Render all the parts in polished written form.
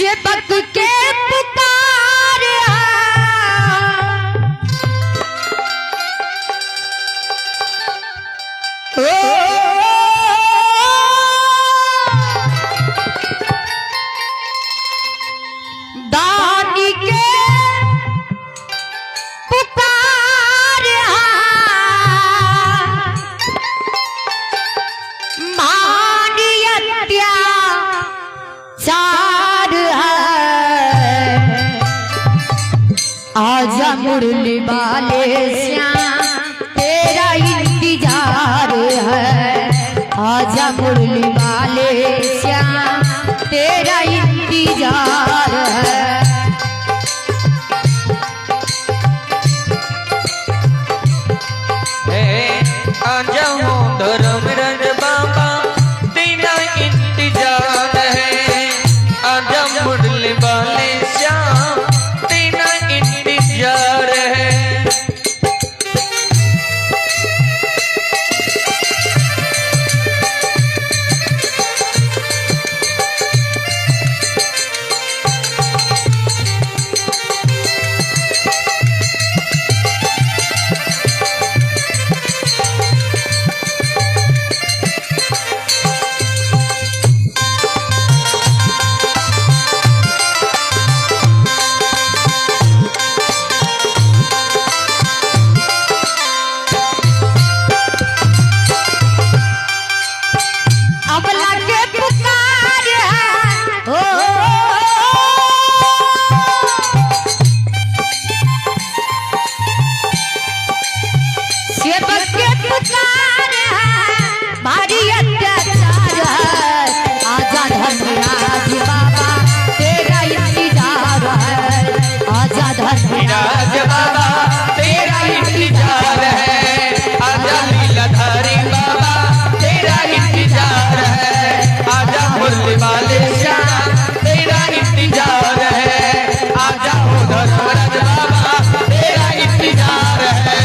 सेवक के पुकार ओ दानी के पुकार मानी अत्याचार है। आजा मुरली वाले श्याम तेरा इंतजार है। आजा मुरली वाले श्याम तेरा इंतजार है। हे आजा हो धर्मराज बाबा तेरा इंतजार है। आजा मुरली वाले श्याम तेरा इंतजार है। अबला के पुकार है ओ सेवक के पुकार है भारी अत्याचार है। आजा धर्मराज बाबा तेरा इंतजार है। आजा धर्मराज राज बाबा तेरा इंतजार है। आजा लीलाधारी बाबा तेरा इंतजार है। आजा मुरली वाले श्याम तेरा इंतजार है। आजा हो धर्मराज बाबा तेरा इंतजार है।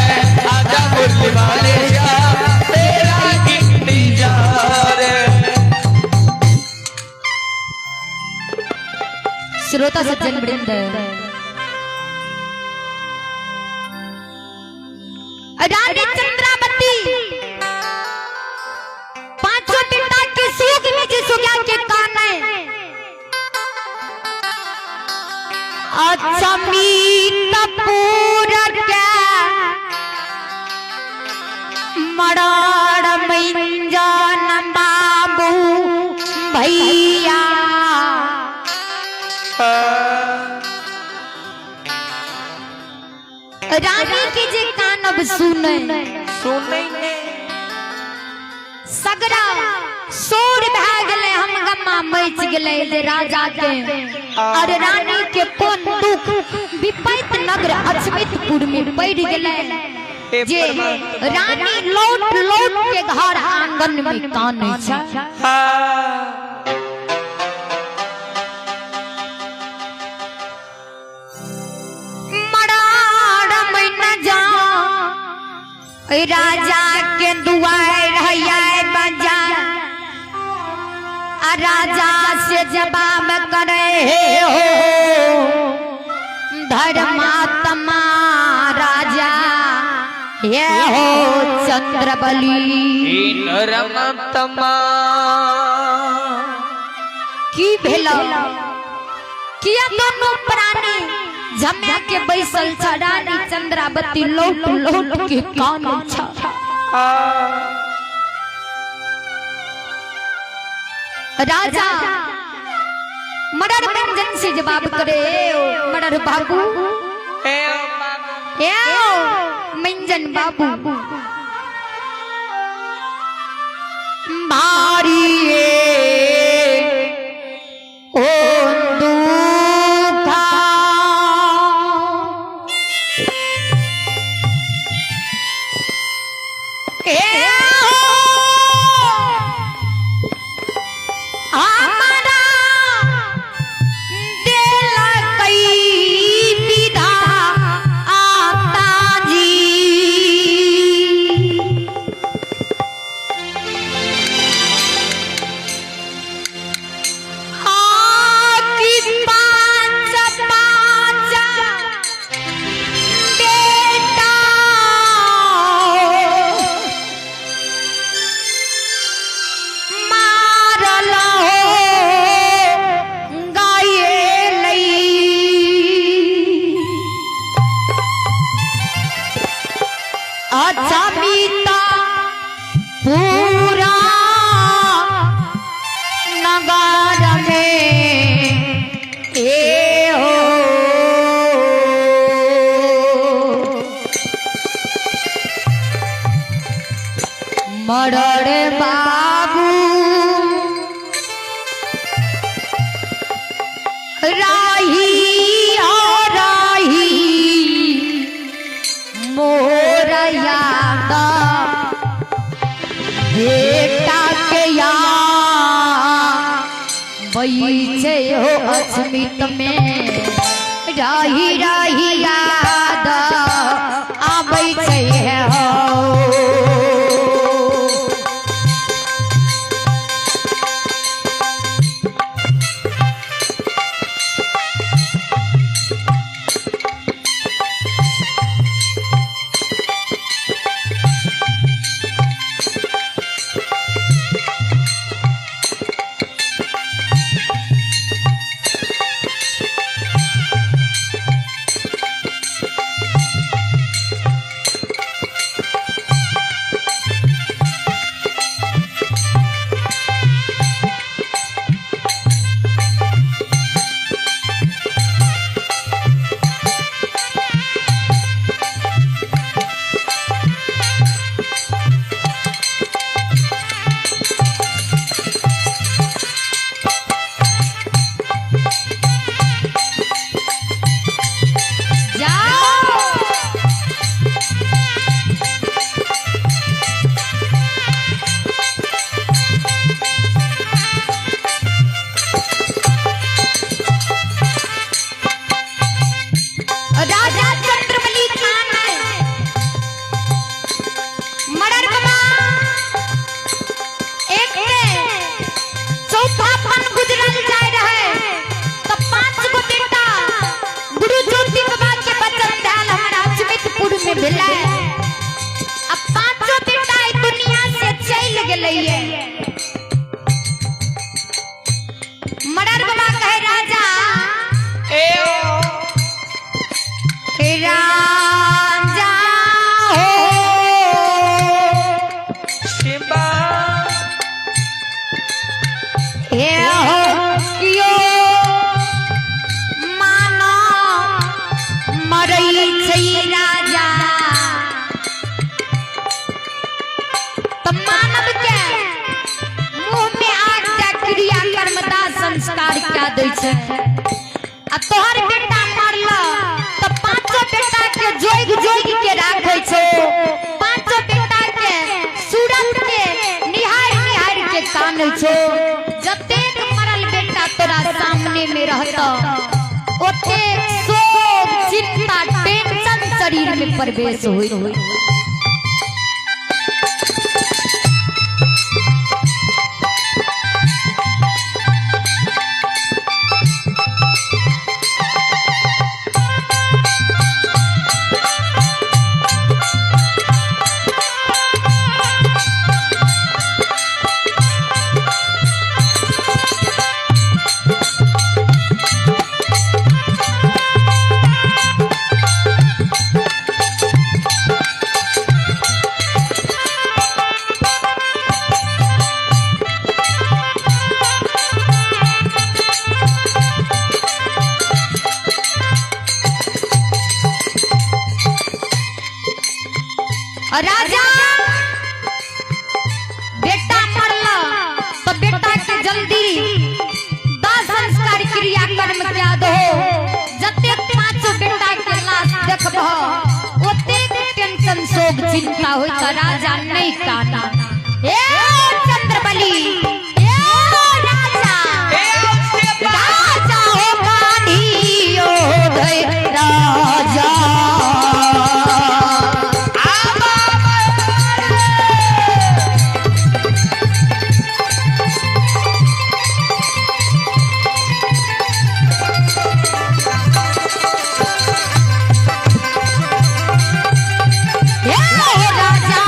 आजा मुरली वाले श्याम तेरा इंतजार है। श्रोता सज्जन वृंद, रानी चंद्रावती पांचों बेटा के शोक में जे सुग्या के कान है। अच्छा मीतपुर के मराड़ मंजन बाबू भैया, रानी के जे कान अब सुने सुने ने सगरा शोर भए गेलै, हम गम्मा मच गेलै जे राजा के और रानी के कोन दुख विपैत नगर अछमितपुर में पड़ गेलै जे रानी लौट लौट के घर आंगन में कानै छै। हाँ मरार मन जा राजा के दुआर हैया बजा, आ राजा से जवाब करे हो धर्मात्मा राजा ये हो चंद्रबली। नरमात्मा की भेल किया दोनों प्राणी झम्या के बैसल छ रानी चंद्रावती लौट लौट के कान छ। राजा मडर व्यंजन से जवाब करे ओ मडर बाबू, ए ओ मंजन बाबू, भारी ओ दुखा ए हमारा दिल कई विधा आता जी। राही ओ राही मोर याद बेटा के या बैठे हो अस्मित में राही राही याद आबै छै हो। जाओ। राजा चंद्रबली खान मर्डर बाबा एक के चौथा पन गुजरल जाय रहे तो पांच गो बेटा गुरु ज्योति बाबा के बचन ध्यान हमरा अजमितपुर में भेलै। अब पांचों बेटा ई दुनिया से चल गेलै। मर्डर बाबा कहे राजा ए ओ राजा हो शिवा हे हो यो मानो मरै छै राजा त मानव के मुंह में आग दे क्रिया कर्म दाह संस्कार क्या दै छै। आ तोहर बेटा मरल त पांचों बेटा के जोग जोग के राखै छौ, पांचों बेटा के सूरत के निहार निहार के कानै छौ। जतेक मरल बेटा तोरा सामने में रहत ओतेक शोक चिंता टेंशन शरीर में प्रवेश होई। और राजा बेटा मरल तो बेटा के जल्दी दाह संस्कार क्रिया कर्म क्या दो। जतेक पांचों बेटा के लाश देखबह ओतेक टेंशन शोक चिंता होइत। राजा नहीं काना ए चंद्रबली ए राजा ए ओ शिवा राजा हो कान्हियो धै राजा आबा हे राजा।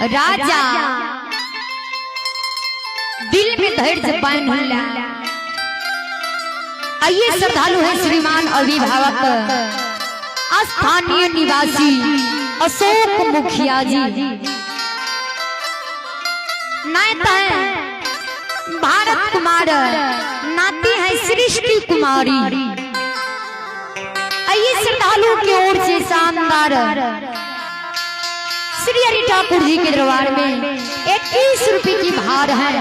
राजा दिल में धैर्य बांधला। आइए श्रद्धालु है श्रीमान अभिभावक स्थानीय निवासी अशोक मुखिया जी, नायता है भारत कुमार, नाती है सृष्टि कुमारी। आइए श्रद्धालु की ओर से शानदार श्री हरि ठाकुर जी के दरबार में 21 रुपए की भार है।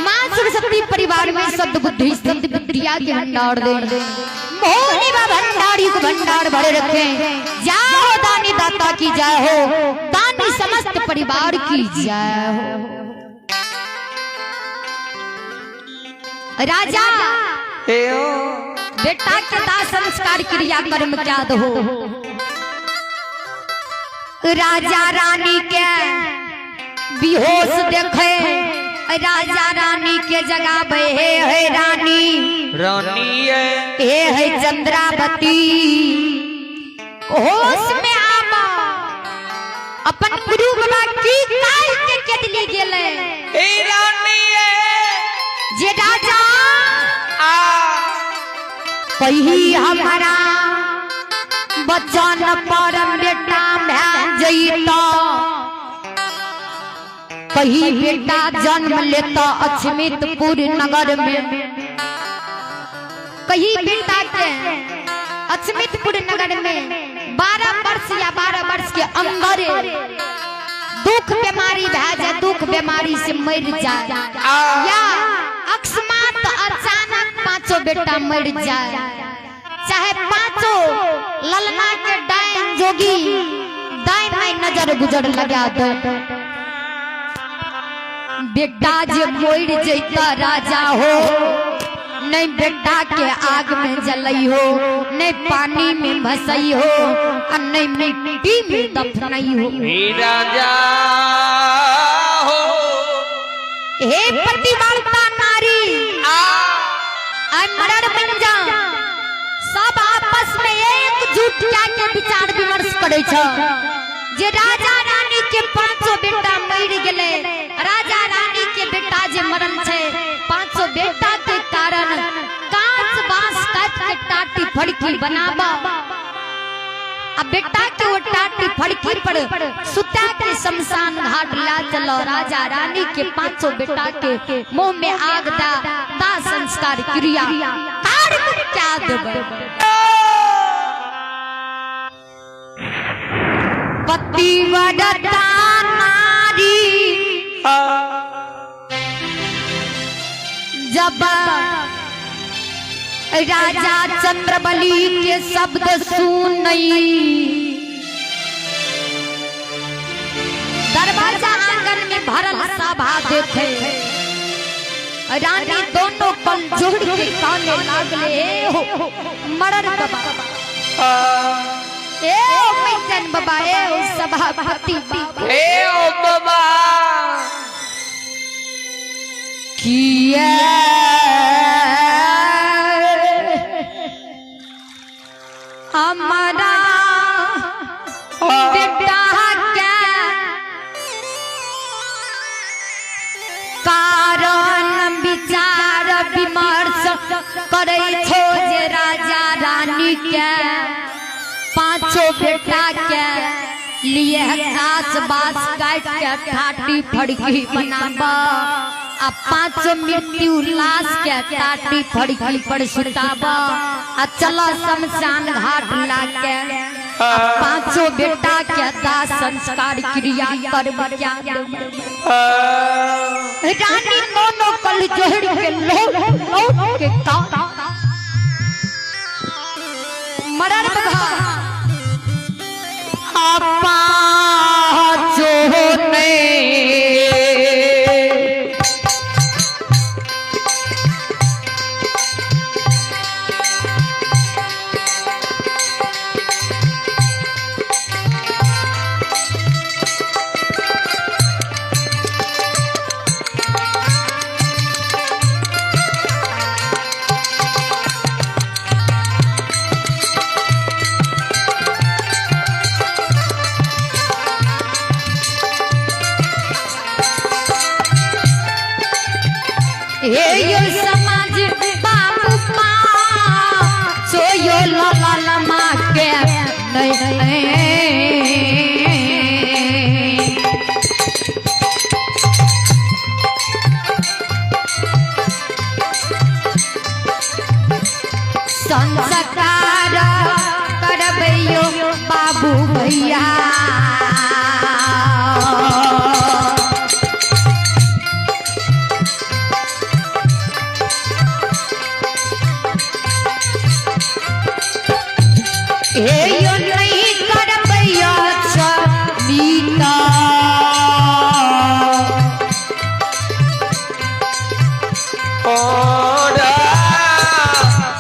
माँ सरस्वती परिवार में सद्बुद्धि सद्विद्या के भंडार दे, भोले बाबा भंडारी को भंडार भरे रखें। जय हो दानी दाता की जय हो, दानी समस्त परिवार की जय हो। राजा बेटा के दाह संस्कार क्रिया कर्म क्या दो। राजा रानी के बेहोश देखे, राजा रानी के जगावे, हे हे रानी रानी हे हे चंद्रावती, होश में आवा, अपन गुरु बाबा की काल के केदली गेले। हे रानी जे राजा आ कही हमारा बचन पर बेटा भै जईता, कही बेटा जन्म लेता अछमितपुर नगर में, कही बेटा के अछमितपुर नगर में 12 वर्ष या 12 वर्ष के अंदर दुख बीमारी भै जाए, दुख बीमारी से मर जाए, या अकस्मात अचानक पांचों बेटा मर जाए, चाहे पांचों ललना के डायन जोगी दाएं बाएं नजर गुजर लगा दे, बेटा जे मर जैता राजा हो, नहीं बेटा के आग में जलई हो, नहीं पानी में भसई हो, और नहीं मिट्टी में दफनई हो। राजा हो हे प्रतिवार्ता नारी मरड़ बन जा, सब आपस में एकजुट क्या के विचार विमर्श करे छ। जे राजा रानी के पांचों बेटा मर गेले, राजा रानी के बेटा जे मरल छे, पांचों बेटा के कारण कांच बांस काट के टाटी फड़की बनाबा, अब बेटा के वो टाटी फड़की पर सुता के शमशान घाट ला चलो, राजा रानी के पांचों बेटा के मुंह में आग दा दा संस्कार क्रिया कार क्या देबै। पतिव्रता नारी जब राजा चंद्रबली के शब्द सुनई, दरवाजा आंगन में भरल सभा देखे, रानी दोनों पल जोड़ के काने लागले, ए हो मरर बाबा, ए ओ मैजन बाबा, ए ओ सभापति बाबा, ए ओ बाबा, किया हमारा बेटा के कारण विचार विमर्श करे छो जे राजा रानी के पांचों बेटा के लिए कांच बास काट के ठाटी फड़की बनाबा, आ पांचों मृत्यु लाश के टाटी फड़की पर सुताबा, आ चलो शमशान घाट लाके पांचों बेटा के दाह संस्कार क्रिया करब क्या। रानी दोनों कल जोड़ के लोट लोट के का मरर बाबा पांचों ने हे यो समाज बाबू पा सो यो लाल माँ के नहीं। संस्कार करबैयो बाबू भैया। हे यो नहीं करबैयो छमीता। ओरा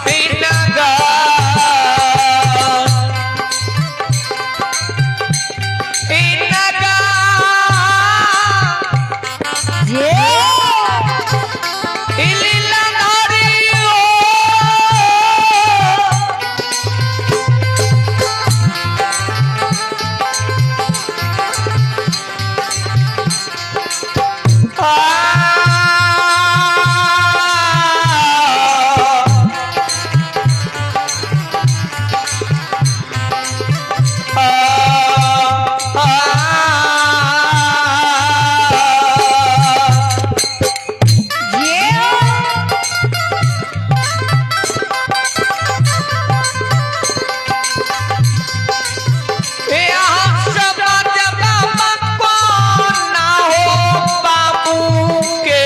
बिनगा बिनगा जे इलिला नारी ओ आ आ जे यहाँ समाज बाबा को ना हो बाबू के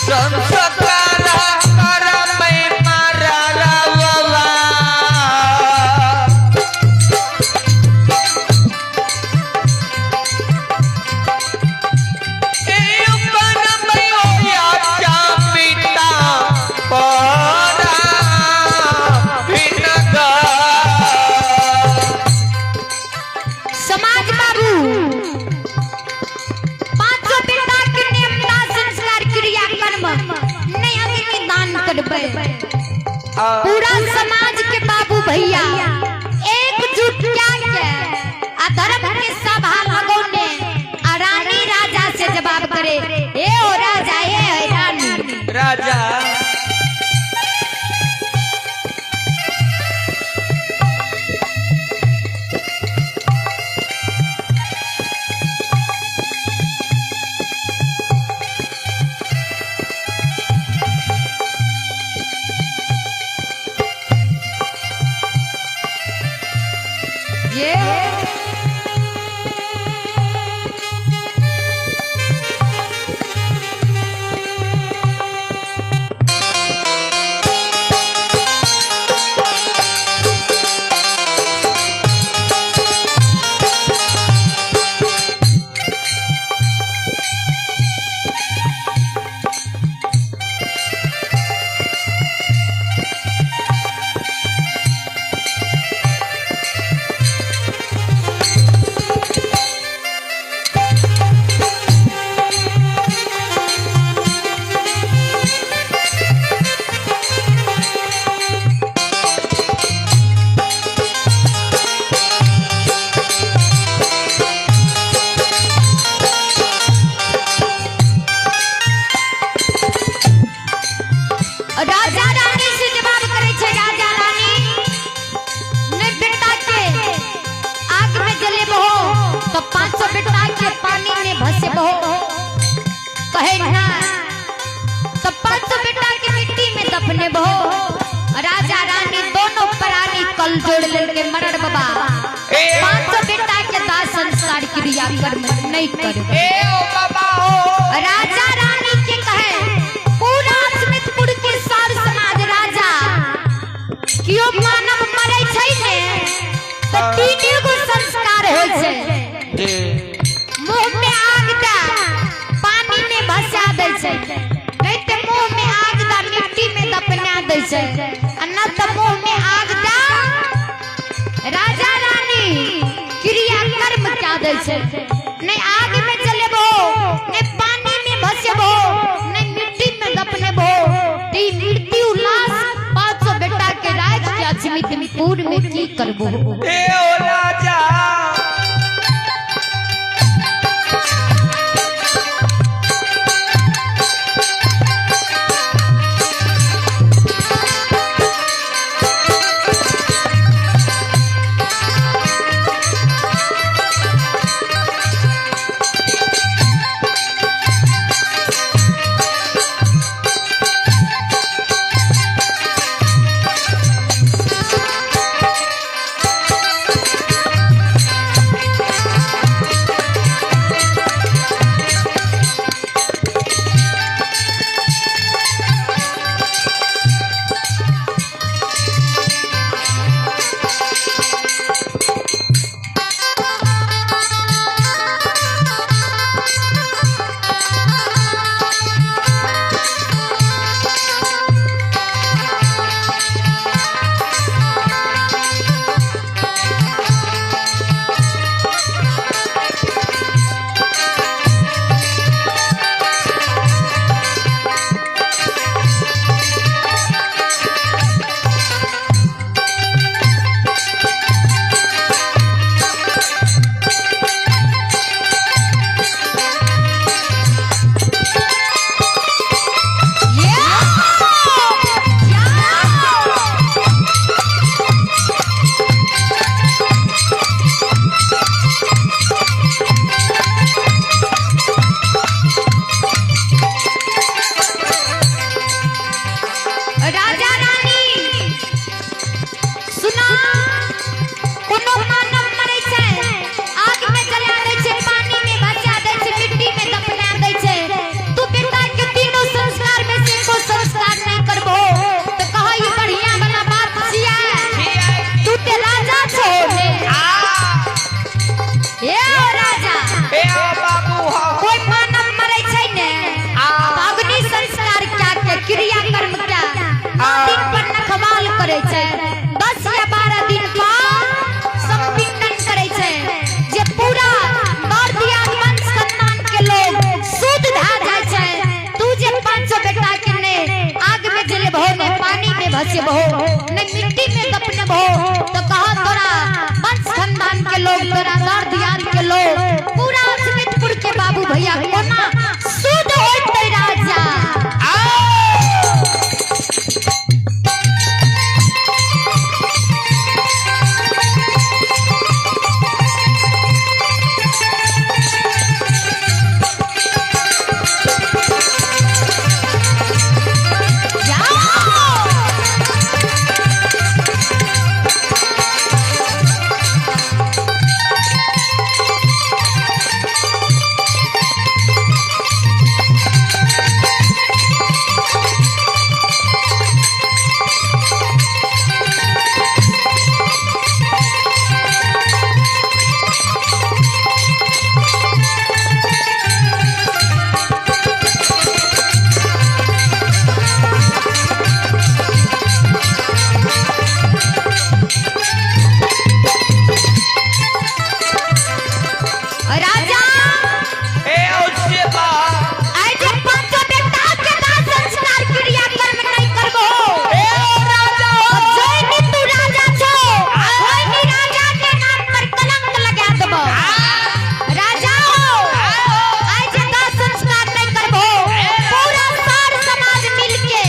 संस्कार करम मारा रवा। ए उपन मयोया चापिता परा बिनगा। समाज बाबू पांचों बेटा के नियमता संस्कार क्रिया कर्म नहीं अग्नि दान करबै। पूरा समाज के बाबू भैया एकजुट क्या के आ धर्म के सभा लगौने आ रानी राजा से जवाब करे, ए ओ राजा ए है रानी। राजा ये राजा रानी से जवाब करे छे, राजा रानी ने बेटा के आग में जलेबहो तो 500 बेटा के पानी में भसेबहो कहे ना, तो 500 बेटा के मिट्टी में दफनेबहो। राजा रानी दोनों प्राणी कल जोड़ लेके मरड़ बाबा 500 बेटा के दाह संस्कार क्रिया कर्म नहीं करबे। ए ओ बाबा हो। राजा रानी के कहे पूरा स्मितपुर के सार समाज राजा कियो मानव मरे छै ने तो तीन गो संस्कार होय छै। जी मुंह में आग दा पानी में भसा दै छै, नहीं ते मुंह में आग दा मिट्टी में दफना दै छै, आ न त मुंह में आग दा राजा रानी क्रिया कर्म क्या दै छै। नहीं आग में जलेबो, नहीं पानी में भसेबो, नहीं मिट्टी में दफनेबो, ती मृत्यु लाश 500 बेटा के राज के अछमितपुर में की करबो। ए ओ राजा। भसेबहो, नहीं मिट्टी में दफनेबहो, तो कहा तोरा वंश खानदान के लोग, तोरा दर्द याद के लोग, पूरा अचमितपुर के बाबू भैया कोना शुद्ध होते राजा। जाओ। राजा, ए अवश्य बा। आइ जे पांचो बेटा के दाह संस्कार क्रिया कर्म नहीं करबो, ए राजा तो जैनी तू राजा छो, ओइनी राजा के नाम पर कलंक लगा देबो। राजा हो, आइ जे दाह संस्कार नहीं करबो, पूरा सार समाज मिलके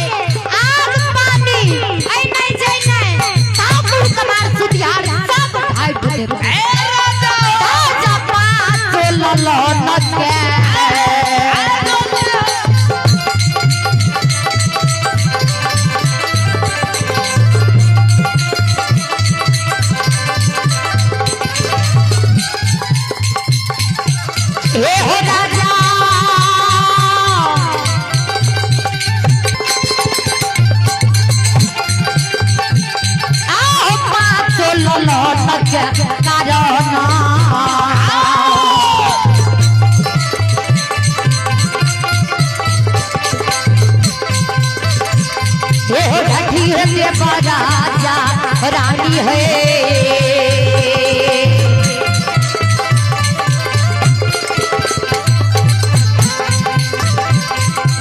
आग पानी ऐ नहीं जैने ठाकुर कमार सुतिहार सब भाई देबो। ए राजा राजा पांचो ललन के। हे हो राजा, आओ पाँचो ललन के कारण। हे हो ढठी है देवा राजा रानी है।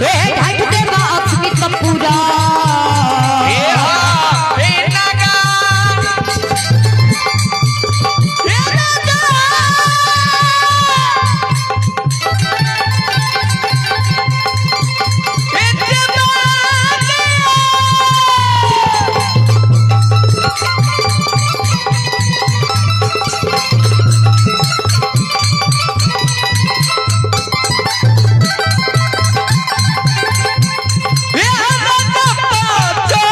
हे ढठ देवा अक्ष्मी कपूरा। ए हा ए नागा ए राजा ए देवा। ए राजा पाचो।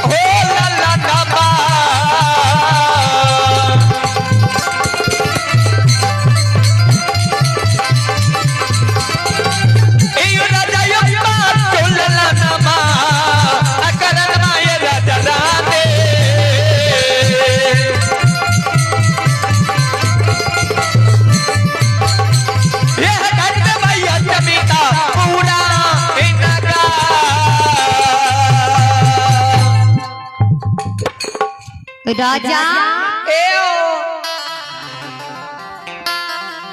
हो ला ला बा। ए राजा यो पाचो ला ला बा। अकरन माये राजा राधे। यह घट भैया कविता पूरा इनका। राजा, ए ओ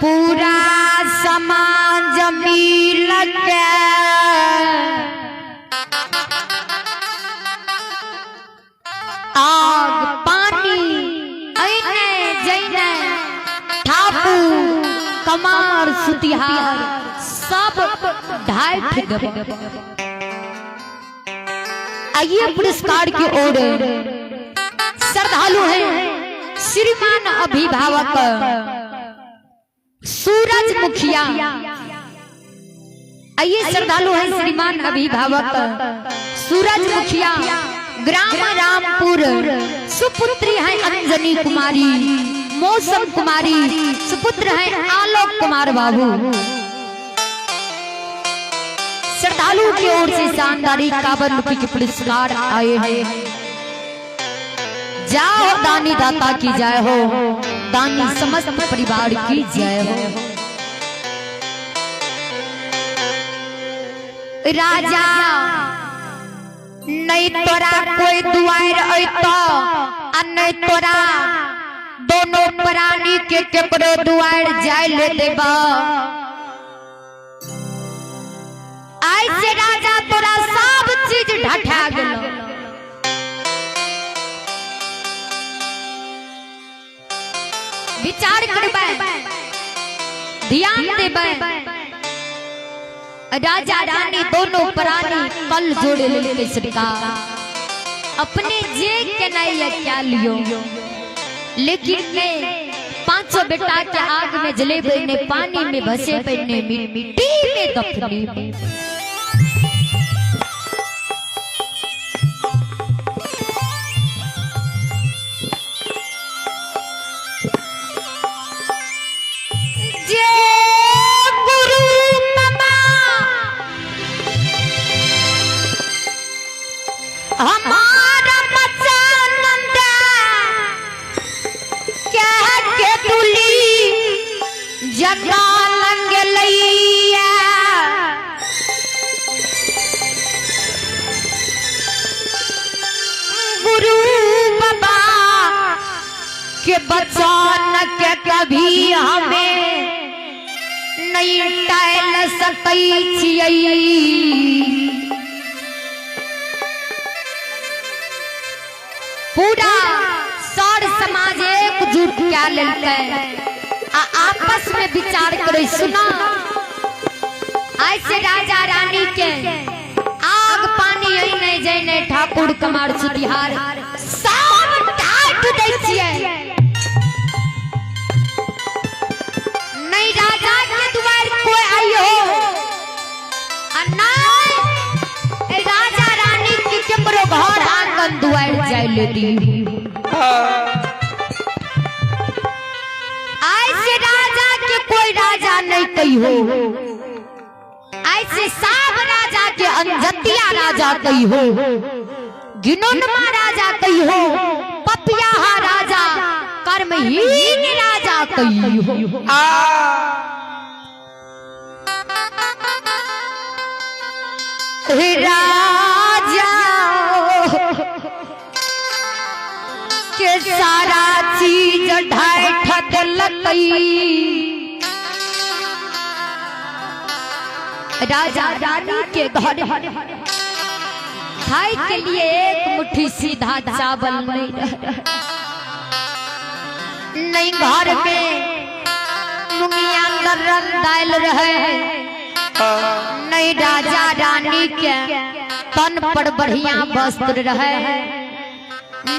पूरा समाज मिल के आग पानी ऐने जैने ठाकुर कमार सुतिहार सब ढाई देब। आइए पुरस्कार की ओर श्रद्धालु हैं श्रीमान अभिभावक सूरज मुखिया। आइए श्रद्धालु हैं श्रीमान अभिभावक सूरज मुखिया, ग्राम रामपुर। सुपुत्री हैं अंजनी कुमारी, मौसम कुमारी, सुपुत्र हैं आलोक कुमार बाबू। श्रद्धालु की ओर से शानदार 51 रुपए के पुरस्कार आए हैं। जाओ दानी दाता की जय हो, दानी समस्त परिवार की जय हो। राजा, नहीं तोरा कोई दुआर अतो आ नहीं तोरा दोनों प्राणी के केकरो दुआर जाय ले देबा। ऐसे राजा तोरा सब चीज ढठा गेलो। विचार करबै, ध्यान देबै। राजा रानी दोनों प्राणी कल जोड़े लेलकै सरकार। अपने जे केनाइ या क्या लियो, लेकिन ने पांचों बेटा के आग में जलेबै, ने पानी में भसेबै, ने मिट्टी में दफनेबै। जे गुरु ममा हमारा बचानंदा कह के तुली जगा लंग लैया। गुरु बाबा के बचान के कभी हमें नहीं टाल सकै छियै। पूरा सर समाज एकजुट कए लेलकै आ आपस में विचार करे। सुना, ऐसे राजा रानी के आग पानी अइ नहीं जइ नहीं ठाकुर कमार सुतिहार सब ढाठ दै छियै। नहीं राजा के दुआर कोई आई हो आ नहीं ए राजा रानी के केकरो घर आंगन दुआर जाय ले दी। ऐसे राजा के कोई राजा नहीं कहियो, ऐसे सब राजा के अनजतिया राजा कहियो, गिनोनमा राजा कहियो, पपियाहा राजा, कर्महीन राजा कहियो। राजा के सारा चीज ढाठ देलकै। राजा रानी के घर खाए के लिए एक मुट्ठी सीधा चावल नहीं रहे, नहीं घर में मुंगिया नरम दाल रहे, नहीं राजा रानी के तन पर बढ़िया वस्त्र रहे,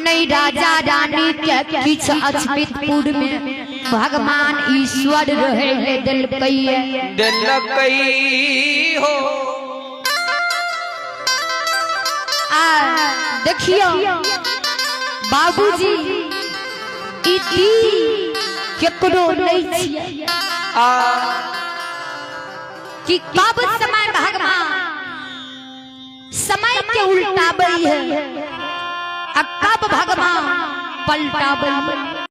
नहीं राजा रानी के किछ अछमितपुर में भगवान ईश्वर रहे ले दिलकै। दिलकै हो। आ देखियो बाबूजी, ई दी केकरो नहीं छियै आ कि कब समय भगवान समय के उल्टाबै है आ कब भगवान पलटाबै है।